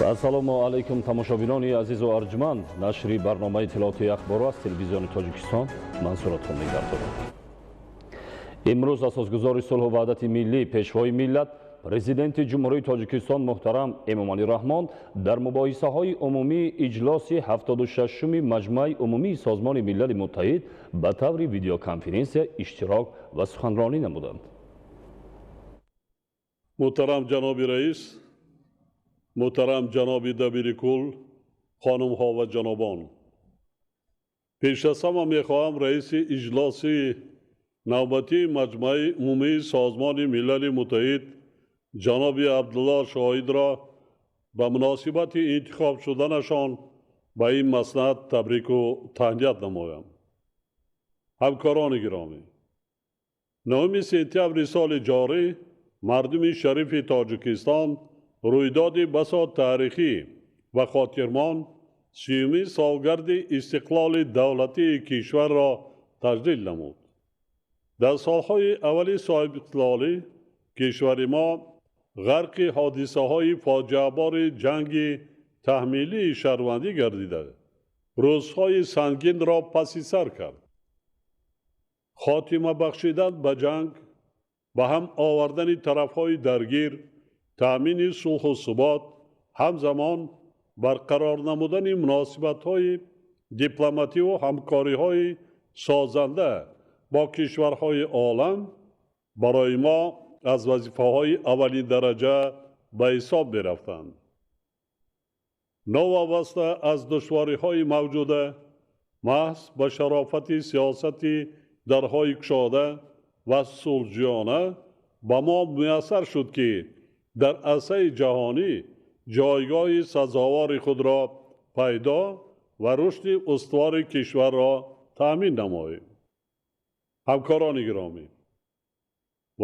Ассалому алайкум, тамошобинони азизу арҷманд. Нашри барномаи иттилоотии Ахборо аз Телевизиони Тоҷикистон мансуратон мегардонад. Имрӯз асосгузори сулҳу ваҳдати миллӣ, Пешвои миллат, Президенти Ҷумҳурии Тоҷикистон муҳтарам Эмомалӣ Раҳмон дар мубоҳисаҳои умумии иҷлоси 76-уми Маҷмӯаи умумии Созмони Милали Муттаҳид ба таври видеоконференсия иштирок ва суханронӣ намуданд. Муҳтарам ҷаноби раис, муҳтарам ҷаноби дабири кул, хонумҳо ва ҷанобон, пеш аз ҳама мехоҳам раиси иҷлоси навбатии Маҷмӯаи умумии Созмони Милали Муттаҳид ҷаноби Абдулло Шоҳидро ба муносибати интихоб шуданашон ба ин маснад табрику таҳният намоям. Ҳамкорони гиромӣ, 9 сентябри соли ҷорӣ мардуми шарифи Тоҷикистон рӯйдоди басо таърихӣ ва хотирмон, 30-уми солгарди истиқлоли давлатии кишварро таҷлил намуд. Дар солҳои аввали соҳибистиқлолӣ кишвари мо ғарқи ҳодисаҳои фоҷиабори ҷанги таҳмилии шаҳрвандӣ гардида, рӯзҳои сангинро паси сар кард. Хотима бахшидан ба ҷанг, ба ҳам овардани тарафҳои даргир, таъмини сулҳу субот, ҳамзамон барқарор намудани муносибатҳои дипломативу ҳамкориҳои созанда бо кишварҳои олам барои мо аз вазифаҳои аввалин дараҷа ба ҳисоб мерафтанд. Новобаста аз душвориҳои мавҷуда, маҳз ба шарофати сиёсати дарҳои кушода ва сулҳҷӯёна ба мо муяссар шуд, ки дар арсаи ҷаҳонӣ ҷойгоҳи сазовори худро пайдо ва рушди устувори кишварро таъмин намоем. Ҳамкорони гиромӣ,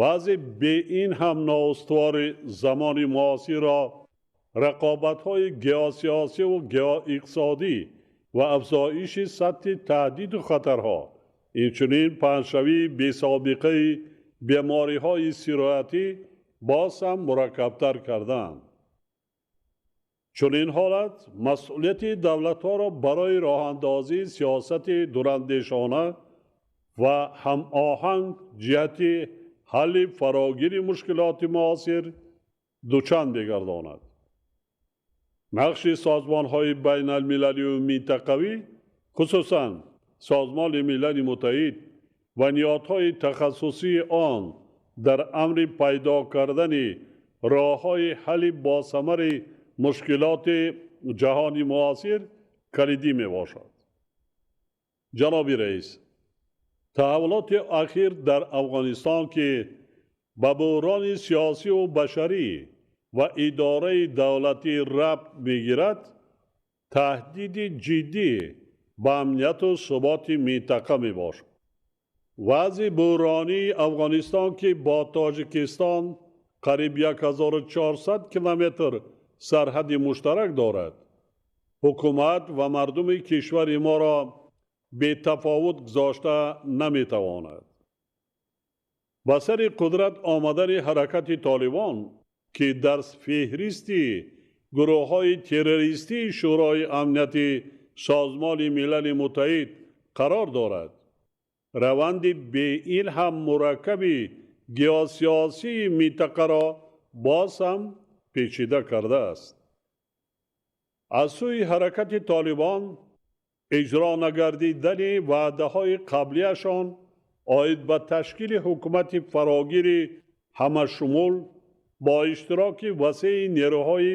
вазъи беин ҳам ноустувори замони муосирро рақобатҳои геосиёсиву геоиқтисодӣ ва афзоиши сатҳи таҳдиду хатарҳо, инчунин паҳншавии бесобиқаи бемориҳои сироятӣ боз ҳам мураккабтар кардаанд. Чунин ҳолат масъулияти давлатҳоро барои роҳандозии сиёсати дурандешона ва ҳамоҳанг ҷиҳати ҳалли фарогири мушкилоти муосир дучанд мегардонад. Нақши созмонҳои байналмилалию минтақавӣ, хусусан Созмони Милали Муттаҳид ва ниҳодҳои тахассусии он дар амри пайдо кардани роҳҳои ҳалли босамари мушкилоти ҷаҳони муосир калидӣ мебошад. Ҷаноби раис, таҳаввулоти ахир дар Афғонистон, ки ба буҳрони сиёсиву башарӣ ва идораи давлатӣ рабт мегирад, таҳдиди ҷиддӣ ба амнияту суботи минтақа мебошад. Вазъи буҳронии Афғонистон, ки бо Тоҷикистон қариб 1400 километр сарҳади муштарак дорад, ҳукумат ва мардуми кишвари моро бетафовут гузошта наметавонад. Ба сари қудрат омадани ҳаракати Толибон, ки дар феҳристи гурӯҳҳои террористии Шӯрои Амнияти Созмони Милали Муттаҳид қарор дорад, раванди беин ҳам мураккаби геосиёсии минтақаро боз ҳам печида кардааст. Аз сӯи ҳаракати Толибон иҷро нагардидани ваъдаҳои қаблияшон оид ба ташкили ҳукумати фарогири ҳамашумул бо иштироки васеи нерӯҳои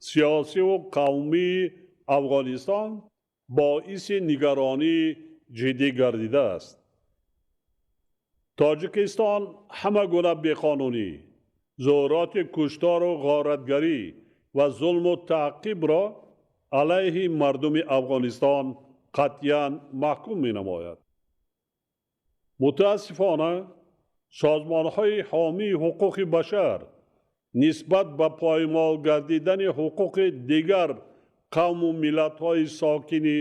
сиёсиву қавмии Афғонистон боиси нигаронии ҷиддӣ гардидааст. Тоҷикистон ҳама гуна беқонунӣ, зуҳуроти куштору ғоратгарӣ ва зулму таъқибро алайҳи мардуми Афғонистон қатъиян маҳкум менамояд. Мутаассифона, созмонҳои ҳомии ҳуқуқи башар нисбат ба поймол гардидани ҳуқуқи дигар қавму миллатҳои сокини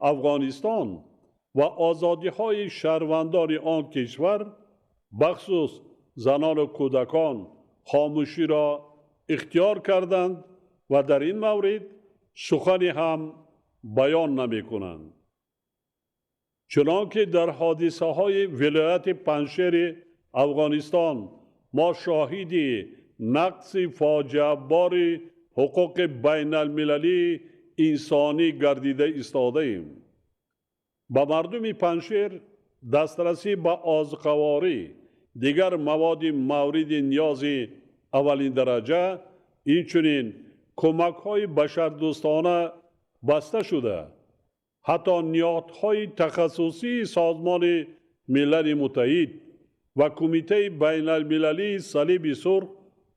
Афғонистон ва озодиҳои шаҳрвандони он кишвар, бахусус занону кӯдакон, хомӯширо ихтиёр карданд. ва дар ин маврид сухане ҳам баён намекунанд. Чунон ки дар ҳодисаҳои вилояти Панҷшери Афғонистон мо шоҳиди нақси фоҷиабори ҳуқуқи байналмилалии инсонӣ гардида истодаем. Ба мардуми Панҷшер дастрасӣ ба озуқаворӣ, дигар маводи мавриди ниёзи аввалиндараҷа, инчунин кӯмакҳои башардӯстона баста шуда, ҳатто ниҳодҳои тахассусии Созмони Милали Муттаҳид ва Кумитаи байналмилалии Салиби Сурх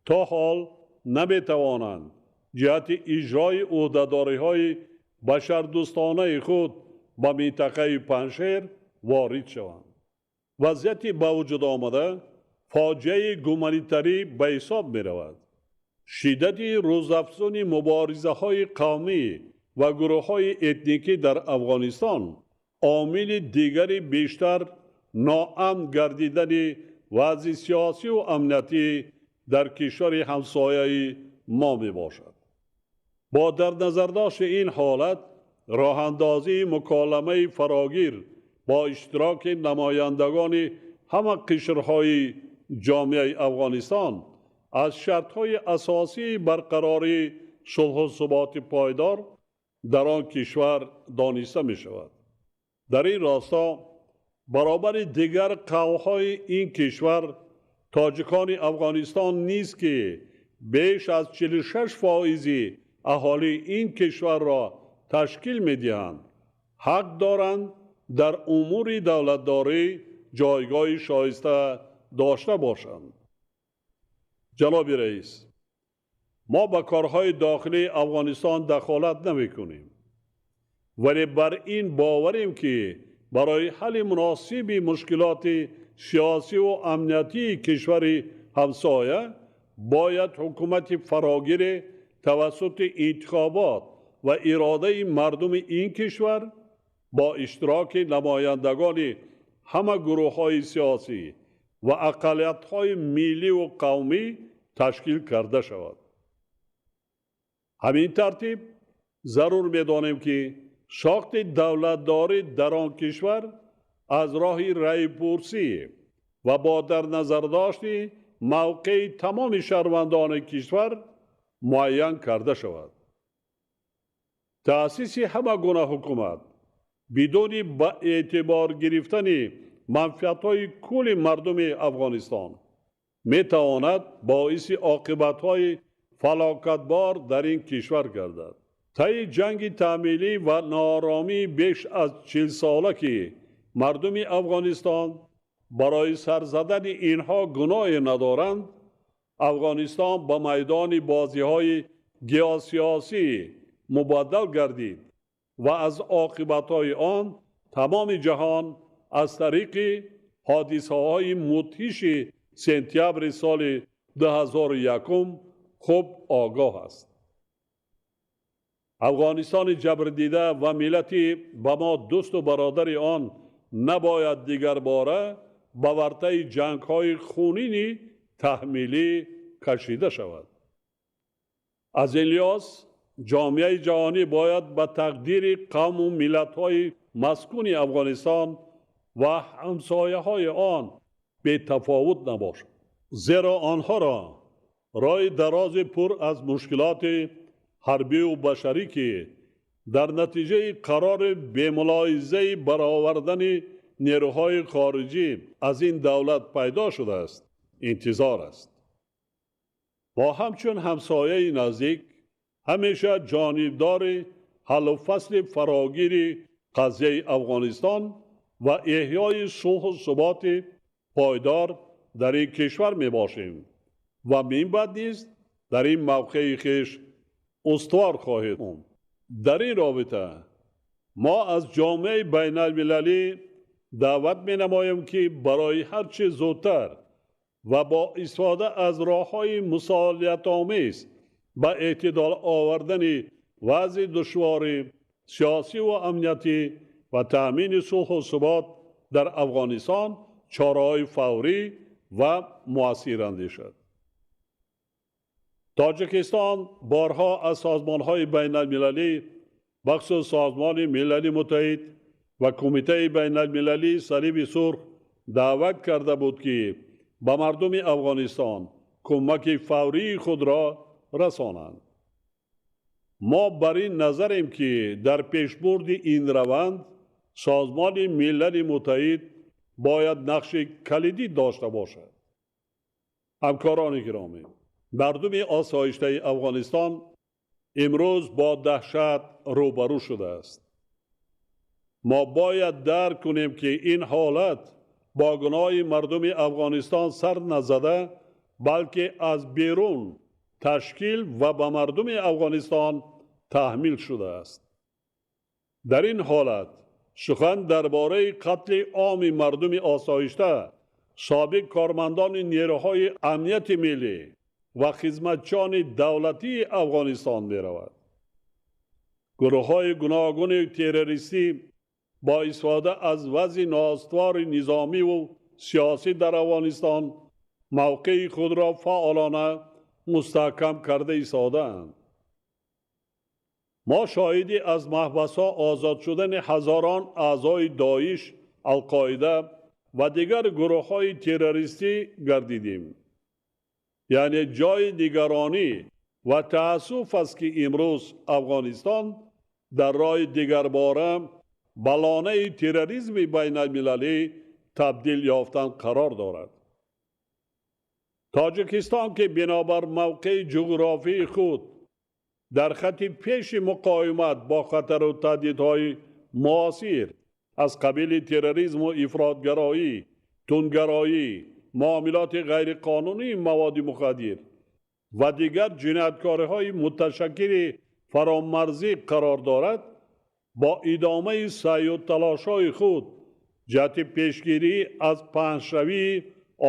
то ҳол наметавонанд ҷиҳати иҷрои ӯҳдадориҳои башардӯстонаи худ ба минтақаи Панҷшер ворид шаванд. Вазъияти ба вуҷуд омада фоҷиаи гуманитарӣ ба ҳисоб меравад. Шиддати рӯзафзуни муборизаҳои қавмӣ ва гурӯҳҳои этникӣ дар Афғонистон омили дигари бештар ноамн гардидани вазъи сиёсию амниятӣ дар кишвари ҳамсояи мо мебошад. Бо дар назардошти ин ҳолат роҳандозии муколамаи фарогир бо иштироки намояндагони ҳама қишрҳои ҷомеаи Афғонистон аз шартҳои асосии барқарории сулҳу суботи пойдор дар он кишвар дониста мешавад. Дар ин росто баробари дигар қавмҳои ин кишвар тоҷикони Афғонистон низ, ки беш аз 46% аҳолии ин кишварро ташкил медиҳанд, ҳақ доранд дар умури давлатдорӣ ҷойгоҳи шоиста дошта бошанд. Ҷаноби раис, мо ба корҳои дохилии Афғонистон дахолат намекунем, вале бар ин боварем, ки барои ҳалли муносиби мушкилоти сиёсиву амниятии кишвари ҳамсоя бояд ҳукумати фарогире тавассути интихобот ва иродаи мардуми ин кишвар бо иштироки намояндагони ҳама гурӯҳҳои сиёсӣ ва ақаллиятҳои милливу қавмӣ ташкил карда шавад. Ҳамин тартиб зарур медонем, ки сохти давлатдорӣ дар он кишвар аз роҳи раъйпурсӣ ва бо дар назардошти мавқеи тамоми шаҳрвандони кишвар муайян карда шавад. Таъсиси ҳама гуна ҳукумат бидуни ба эътибор гирифтани манфиатҳои кулли мардуми Афғонистон метавонад боиси оқибатҳои фалокатбор дар ин кишвар гардад. Таи ҷанги таъмилӣ ва нооромии беш аз 40сола, ки мардуми Афғонистон барои сар задани инҳо гуноҳе надоранд, Афғонистон ба майдони бозиҳои геосиёсӣ мубаддал гардид ва аз оқибатҳои он тамоми ҷаҳон аз тариқи ҳодисаҳои мудҳиши сентябри соли 2001 хуб огоҳ аст. Афғонистони ҷабрдида ва миллати ба мо дӯсту бародари он набояд дигарбора ба вартаи ҷангҳои хунини таҳмилӣ кашида шавад. Аз ин лиҳоз ҷомеаи ҷаҳонӣ бояд ба тақдири қавму миллатҳои маскуни Афғонистон ва ҳамсояҳои он бетафовут набошад, зеро онҳоро роҳи дарози пур аз мушкилоти ҳарбиву башарӣ, ки дар натиҷаи қарори бемулоҳизаи баровардани нерӯҳои хориҷӣ аз ин давлат пайдо шудааст, интизор аст. Мо ҳамчун ҳамсояи наздик ҳамеша ҷонибдори ҳаллу фасли фарогири қазияи Афғонистон ва эҳёи сулҳу суботи пойдор дар ин кишвар мебошем ва минбаъд низ дар ин мавқеи хеш устувор хоҳем монд. Дар ин робита мо аз ҷомеаи байналмилалӣ даъват менамоем, ки барои ҳар чӣ зудтар ва бо истифода аз роҳҳои мусолиҳатомез ба эътидол овардани вазъи душвори сиёсиву амниятӣ ва таъмини сулҳу субот дар Афғонистон чораҳои фаврӣ ва муассир андешад. Тоҷикистон борҳо аз созмонҳои байналмилалӣ, бахусус Созмони Милали Муттаҳид ва Кумитаи байналмилалии Салиби Сурх даъват карда буд, ки ба мардуми Афғонистон кӯмаки фаврии худро расонанд. Мо бар ин назарем, ки дар пешбурди ин раванд Созмони Милали Муттаҳид бояд нақши калидӣ дошта бошад. Ҳамкорони гиромӣ, мардуми осоиштаи Афғонистон имрӯз бо даҳшат рӯбарӯ шудааст. Мо бояд дарк кунем, ки ин ҳолат бо гуноҳи мардуми Афғонистон сар назада, балки аз берун ташкил ва ба мардуми Афғонистон таҳмил шудааст. Дар ин ҳолат сухан дар бораи қатли оми мардуми осоишта, собиқ кормандони нерӯҳои амнияти миллӣ ва хизматчиёни давлатии Афғонистон меравад. Гурӯҳҳои гуногуни террористӣ бо истифода аз вазъи ноустувори низомиву сиёсӣ дар Афғонистон мавқеи худро фаъолона мустаҳкам карда истодаанд. Мо шоҳиди аз маҳбасҳо озод шудани ҳазорон аъзои Доиш, Алқоида ва дигар гурӯҳҳои террористӣ гардидем. Яъне ҷои нигаронӣ ва таассуф аст, ки имрӯз Афғонистон дар роҳи дигарбора ба лонаи терроризми байналмилалӣ табдил ёфтан қарор дорад. Тоҷикистон, ки бинобар мавқеи ҷуғрофии худ дар хати пеши муқовимат бо хатару таҳдидҳои муосир аз қабили терроризму ифротгароӣ, тундгароӣ, муомилоти ғайриқонунии маводи мухаддир ва дигар ҷинояткориҳои муташаккили фаромарзӣ қарор дорад, бо идомаи саъю талошҳои худ ҷиҳати пешгирӣ аз паҳншавии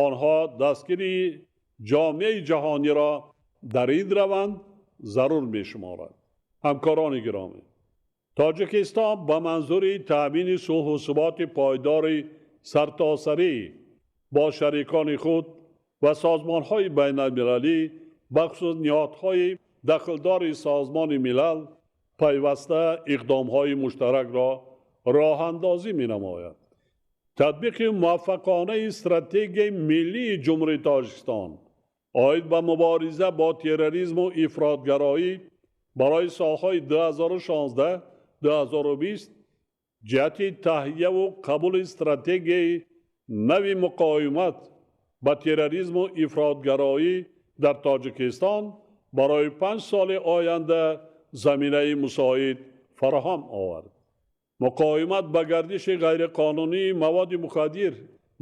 онҳо дастгирии ҷомеаи ҷаҳониро дар ин раванд зарур мешуморад. Ҳамкорони гиромӣ, Тоҷикистон ба манзури таъмини сулҳу суботи пойдори сартосарӣ бо шарикони худ ва созмонҳои байналмилалӣ, бахусус ниҳодҳои дахлдори Созмони Милал, пайваста иқдомҳои муштаракро роҳандозӣ менамояд. Татбиқи муваффақонаи стратегияи миллии Ҷумҳурии Тоҷикистон оид ба мубориза бо терроризму ифротгароӣ барои солҳои 2016-2020 ҷиҳати таҳияву қабули стратегияи нави муқовимат ба терроризму ифротгароӣ дар Тоҷикистон барои 5 соли оянда заминаи мусоид фароҳам овард. Муқовимат ба гардиши ғайриқонунии маводи мухаддир,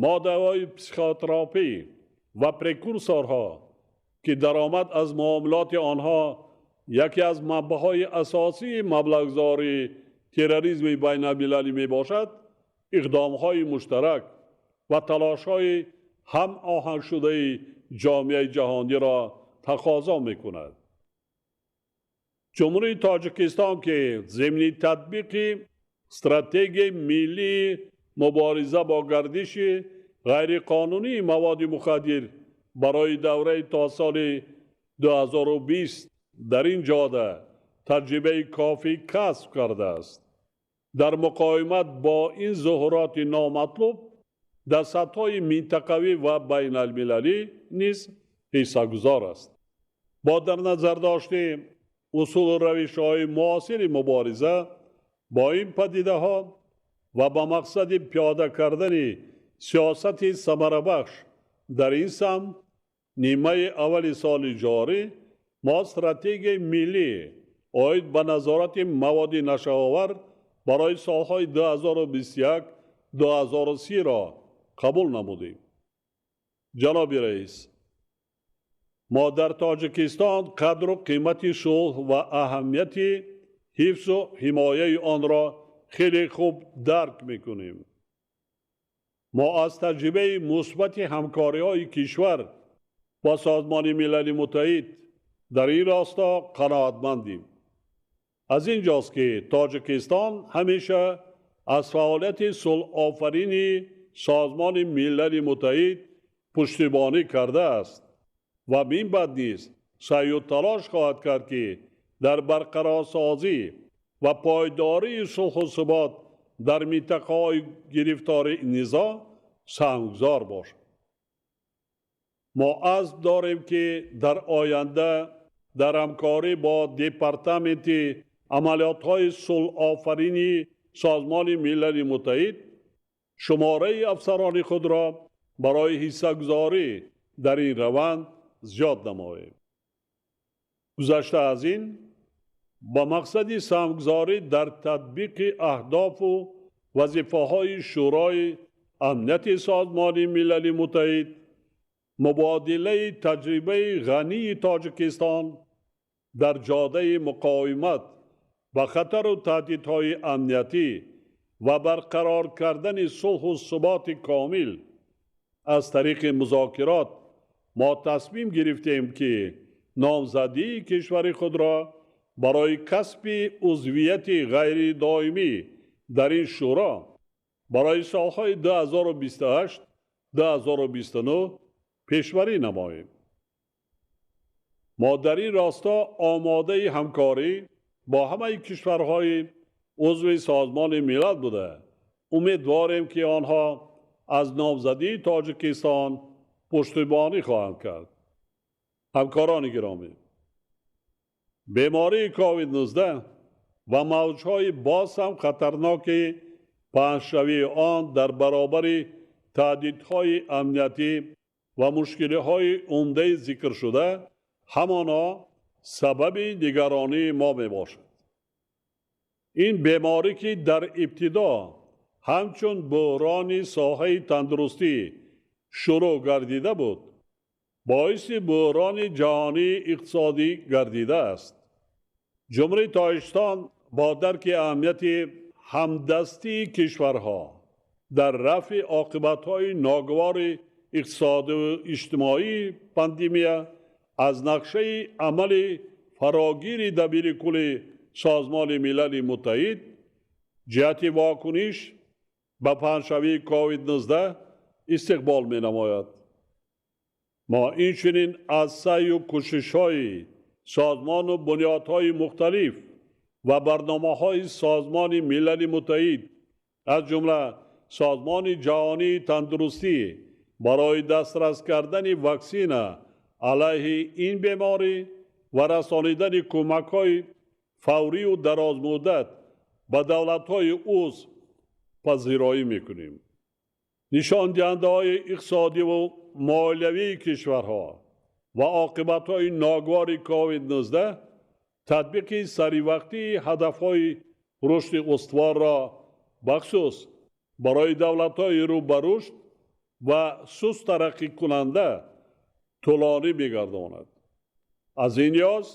моддаҳои психотропӣ ва прекурсорҳо, ки даромад аз муомилоти онҳо яке аз манбаъҳои асосии маблағгузории терроризми байналмилалӣ мебошад, иқдомҳои муштарак ва талошҳои ҳамоҳангшудаи ҷомеаи ҷаҳониро тақозо мекунад. Ҷумҳурии Тоҷикистон, ки зимни татбиқи стратегияи миллии мубориза бо гардиши ғайриқонунии маводи мухаддир барои давраи то соли 2020 дар ин ҷода таҷрибаи кофӣ касб кардааст, дар муқовимат бо ин зуҳуроти номатлуб дар сатҳҳои минтақавӣ ва байналмилалӣ низ ҳиссагузор аст. Бо дар назар дошти усулу равишҳои муосири мубориза бо ин падидаҳо ва ба мақсади пиёда кардани сиёсати самарабахш дар ин самт, нимаи аввали соли ҷорӣ мо стратегияи миллӣ оид ба назорати маводи нашъаовар барои солҳои 2021-2030-ро қабул намудем. Ҷаноби раис, мо дар Тоҷикистон қадру қимати сулҳ ва аҳамияти ҳифзу ҳимояи онро хеле хуб дарк мекунем. Мо аз таҷрибаи мусбати ҳамкориҳои кишвар бо Созмони Милали Муттаҳид дар ин росто қаноатмандем. Аз ин ҷост, ки Тоҷикистон ҳамеша аз фаъолияти сулҳофарини Созмони Милали Муттаҳид пуштибонӣ кардааст ва минбаъд низ саъю талош хоҳад кард, ки дар барқарорсозӣ ва пойдории сулҳу субот дар минтақаҳои гирифтори низоъ саҳмгузор бошад. Мо азм дорем, ки дар оянда дар ҳамкорӣ бо Департаменти амалиётҳои сулҳофарини Созмони Милали Муттаҳид шумораи афсарони худро барои ҳиссагузорӣ дар ин раванд зиёд намоем. Гузашта аз ин, ба мақсади саҳмгузорӣ дар татбиқи аҳдофу вазифаҳои Шӯрои Амнияти Созмони Милали Муттаҳид, мубодилаи таҷрибаи ғании Тоҷикистон дар ҷодаи муқовимат ба хатару таҳдидҳои амниятӣ ва барқарор кардани сулҳу суботи комил аз тариқи музокирот мо тасмим гирифтем, ки номзадии кишвари худро барои касби узвияти ғайридоимӣ дар ин шӯро барои солҳои 2028-2029 пешбарӣ намоем. Мо дар ин росто омодаи ҳамкорӣ бо ҳамаи кишварҳои узви Созмони Милал буда, умедворем, ки онҳо аз номзадии Тоҷикистон пуштибонӣ хоҳанд кард. Ҳамкорони гиромӣ, бемории COVID-19 ва мавҷҳои боз ҳам хатарноки паҳншавии он дар баробари таҳдидҳои амниятӣ ва мушкилиҳои умдаи зикршуда ҳамоно сабаби нигаронии мо мебошад. Ин беморӣ, ки дар ибтидо ҳамчун буҳрони соҳаи тандурустӣ шурӯъ гардида буд, боиси буҳрони ҷаҳонии иқтисодӣ гардидааст. Ҷумҳурии Тоҷикистон бо дарки аҳамияти ҳамдастии кишварҳо дар рафъи оқибатҳои ногувори иқтисодию иҷтимоии пандемия аз нақшаи амали фарогири Дабири кулли Созмони Милали Муттаҳид ҷиҳати вокуниш ба паҳншавии COVID-19 истиқбол менамояд. Мо инчунин аз саъю кӯшишҳои созмону бунёдҳои мухталиф ва барномаҳои Созмони Милали Муттаҳид, аз ҷумла Созмони Ҷаҳонии Тандурустӣ, барои дастрас кардани ваксина алайҳи ин беморӣ ва расонидани кӯмакҳои фаврию дарозмуддат ба давлатҳои узв пазироӣ мекунем. Нишондиҳандаҳои иқтисодиву молиявии кишварҳо ва оқибатҳои ногувори COVID-19 татбиқи саривақтии ҳадафҳои рушди устуворро бахусус барои давлатҳои рӯ ба рушд ва суст тараққикунанда тӯлонӣ мегардонад. Аз ин лиҳоз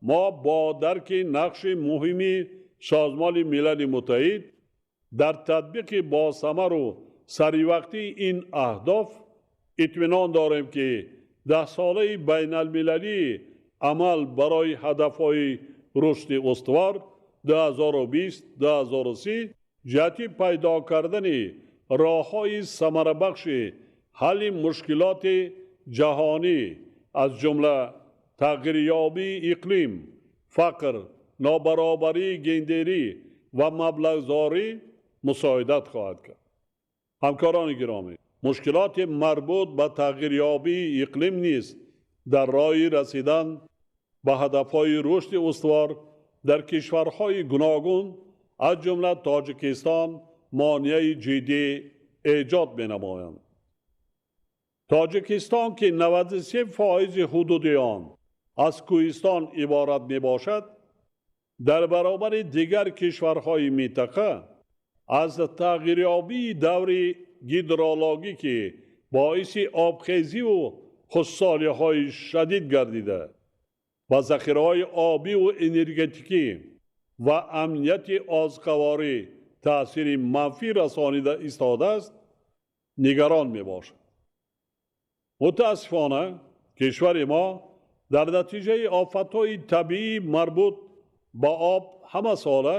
мо бо дарки нақши муҳими Созмони Милали Муттаҳид дар татбиқи босамару саривақтии ин аҳдоф итминон дорем, ки даҳсолаи байналмилалии амал барои ҳадафҳои рушди устувор 2020-2030 ҷиҳати пайдо кардани роҳҳои самарабахши ҳалли мушкилоти ҷаҳонӣ, аз ҷумла тағйирёбии иқлим, фақр, нобаробарии гендерӣ ва маблағгузорӣ мусоидат хоҳад кард. Ҳамкорони гиромӣ, мушкилоти марбут ба тағйирёбии иқлим низ дар роҳи расидан ба ҳадафҳои рушди устувор дар кишварҳои гуногун, аз ҷумла Тоҷикистон, монеаи ҷиддӣ эҷод менамоянд. Тоҷикистон, ки 93% ҳудуди он аз кӯҳистон иборат мебошад, дар баробари дигар кишварҳои минтақа аз тағйирёбии даври гидрологӣ, ки боиси обхезиву хушксолиҳои шадид гардида, ба захираҳои обиву энергетикӣ ва амнияти озуқаворӣ таъсири манфӣ расонида истодааст, нигарон мебошад. Мутаассифона, кишвари мо дар натиҷаи офатҳои табиӣ марбут ба об ҳамасола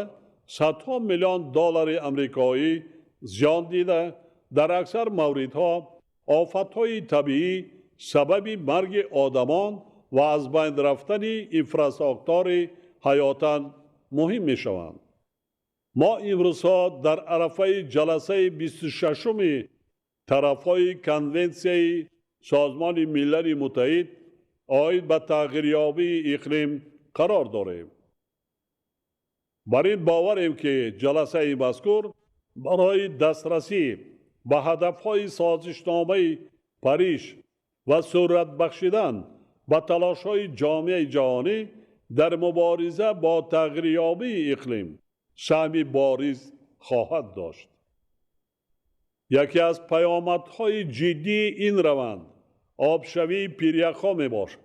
садҳо миллион доллари амрикоӣ зиён дида, дар аксар мавридҳо офатҳои табиӣ сабаби марги одамон ва аз байн рафтани инфрасохтори ҳаётан муҳим мешаванд. Мо имрӯзҳо дар арафаи ҷаласаи 26-уми тарафҳои Конвенсияи Созмони Милали Муттаҳид оид ба тағйирёбии иқлим қарор дорем. Бар ин боварем, ки ҷаласаи мазкур барои дастрасӣ ба ҳадафҳои созишномаи Париж ва суръат бахшидан ба талошҳои ҷомеаи ҷаҳонӣ дар мубориза бо тағйирёбии иқлим саҳми бориз хоҳад дошт. Яке аз паёмадҳои ҷиддии ин раванд обшавии пиряхҳо мебошад.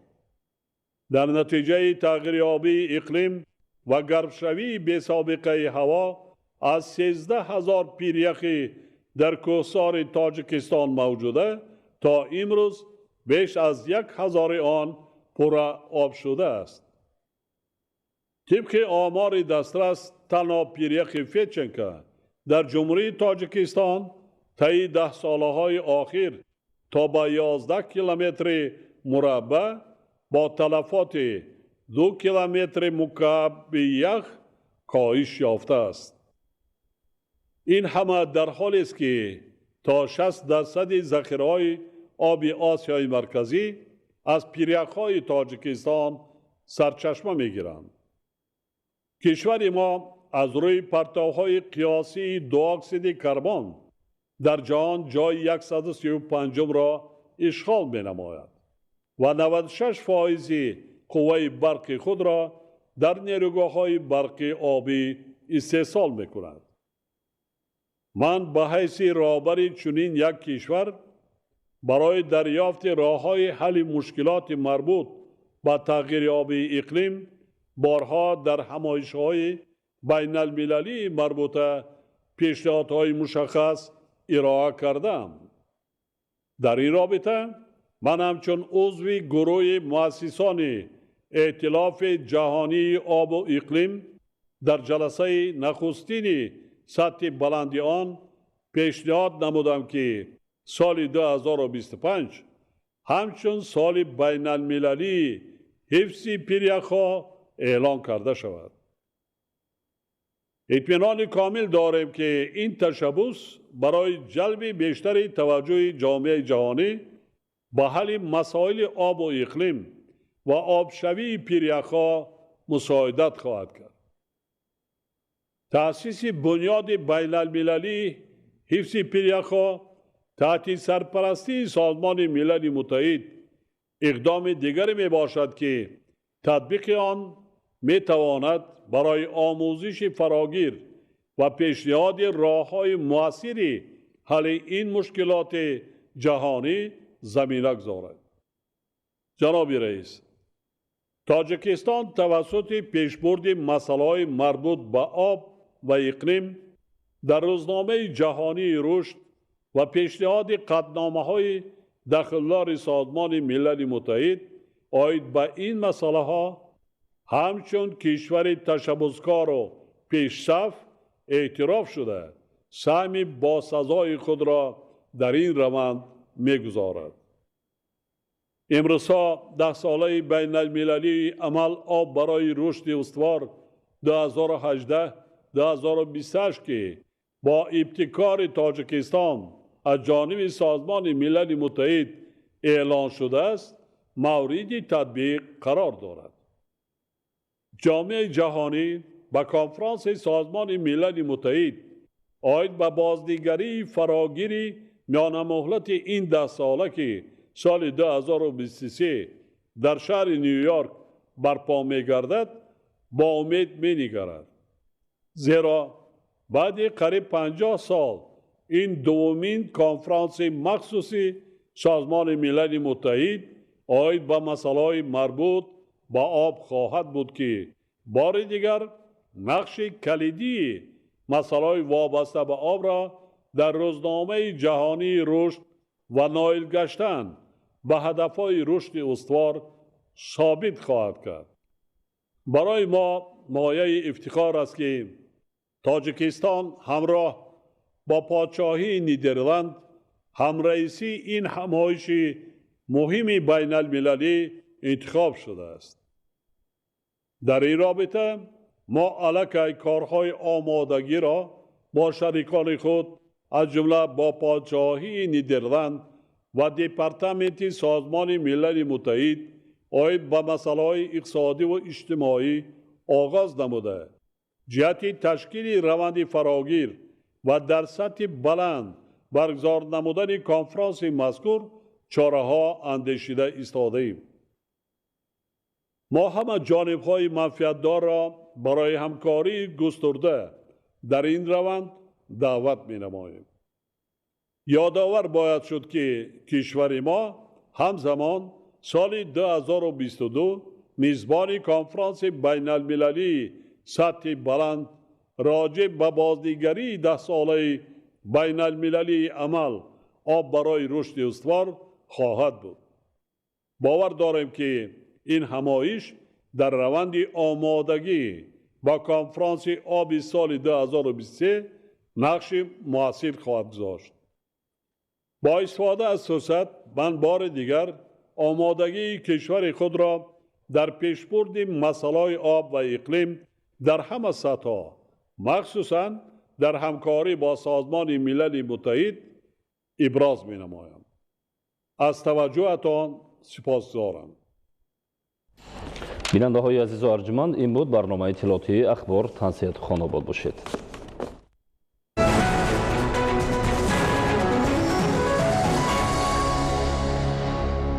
Дар натиҷаи тағйирёбии иқлим ва гармшавии бесобиқаи ҳаво аз 13 ҳазор пиряхи дар кӯҳсори Тоҷикистон мавҷуда то имрӯз беш аз 1000 он пурра об шудааст. Тибқи омори дастрас, танҳо пиряхи Федченко дар Ҷумҳурии Тоҷикистон таи 10 солаҳои охир то ба 11 километри мураббаъ бо талафоти 2 километри мукааби ях коҳиш ёфтааст. Ин ҳама дар ҳолест, ки то 60 дарсади захираҳои оби Осиёи Марказӣ аз пиряхҳои Тоҷикистон сарчашма мегиранд. Кишвари мо аз рӯи партовҳои қиёсии дуоксиди карбон дар ҷаҳон ҷои 135-умро ишғол менамояд ва 96 фоизи қувваи барқи худро дар нерӯгоҳҳои барқи обӣ истеҳсол мекунад. Ман ба ҳайси роҳбари чунин як кишвар барои дарёфти роҳҳои ҳалли мушкилоти марбут ба тағйирёбии иқлим борҳо дар ҳамоишҳои байналмилалии марбута пешниҳодҳои мушаххас ироа кардаам. Дар ин робита ман ҳамчун узви гурӯҳи муассисони Эътилофи ҷаҳонии обу иқлим дар ҷаласаи нахустини сатҳи баланди он пешниҳод намудам, ки соли 2025 ҳамчун соли байналмилалии ҳифзи пиряхҳо эълон карда шавад. Итминони комил дорем, ки ин ташаббус барои ҷалби бештари таваҷҷӯҳи ҷомеаи ҷаҳонӣ ба ҳалли масоили обу иқлим ва обшавии пиряхҳо мусоидат хоҳад кард. Таъсиси Бунёди байналмилалии ҳифзи пиряхҳо таҳти сарпарастии Созмони Милали Муттаҳид иқдоми дигаре мебошад, ки татбиқи он метавонад барои омӯзиши фарогир ва пешниҳоди роҳҳои муассири ҳалли ин мушкилоти ҷаҳонӣ замина гузорад. Ҷаноби раис, Тоҷикистон тавассути пешбурди масъалаҳои марбут ба об ва иқлим дар Рӯзномаи ҷаҳонии рушд ва пешниҳоди қатъномаҳои дахлдори Созмони Милали Муттаҳид оид ба ин масъалаҳо ҳамчун кишвари ташаббускору пешсаф эътироф шуда, саҳми босазои худро дар ин раванд мегузорад. Имрӯзҳо даҳсолаи байналмилалии амал «Об барои рушди устувор 2018-2028», ки бо ибтикори Тоҷикистон аз ҷониби Созмони Милали Муттаҳид эълон шудааст, мавриди татбиқ қарор дорад. Ҷомеаи ҷаҳонӣ ба конфронси Созмони Милали Муттаҳид оид ба бознигарии фарогири миёнамуҳлати ин даҳсола, ки соли 2023 дар шаҳри Ню-Йорк барпо мегардад, бо умед менигарад, зеро баъди қариб 50 сол ин дуввумин конфронси махсуси Созмони Милали Муттаҳид оид ба масъалаҳои марбут ба об хоҳад буд, ки бори дигар нақши калидии масъалаҳои вобаста ба обро дар рӯзномаи ҷаҳонии рушд ва ноил гаштан ба ҳадафҳои рушди устувор собит хоҳад кард. Барои мо мояи ифтихор аст, ки Тоҷикистон ҳамроҳ бо Подшоҳии Нидерланд ҳамраисии ин ҳамоиши муҳими байналмилалӣ интихоб шудааст. Дар ин робита мо аллакай корҳои омодагиро бо шарикони худ, аз ҷумла бо Подшоҳии Нидерланд ва Департаменти Созмони Милали Муттаҳид оид ба масъалаҳои иқтисодиву иҷтимоӣ оғоз намуда, ҷиҳати ташкили раванди фарогир ва дар сатҳи баланд баргузор намудани конфронси мазкур чораҳо андешида истодаем. Мо ҳама ҷонибҳои манфиатдорро барои ҳамкории густурда дар ин раванд даъват менамоем. Ёдовар бояд шуд, ки кишвари мо ҳамзамон соли 2022 мизбони конфронси байналмилалии сатҳи баланд роҷеъ ба бознигарии даҳсолаи байналмилалии амал «Об барои рушди устувор» хоҳад буд. Бовар дорем, ки ин ҳамоиш дар раванди омодагӣ ба конфронси оби соли 2023 нақши муассир хоҳад гузошт. Бо истифода аз фурсат ман бори дигар омодагии кишвари худро дар пешбурди масъалаҳои об ва иқлим дар ҳама сатҳҳо, махсусан дар ҳамкорӣ бо Созмони Милали Муттаҳид, иброз менамоям. Аз таваҷҷӯҳатон сипосгузорам. Бинандаҳои азизу арҷуманд, ин буд барномаи иттилоотии «Ахбор». Тансиҳату хонобод бошед.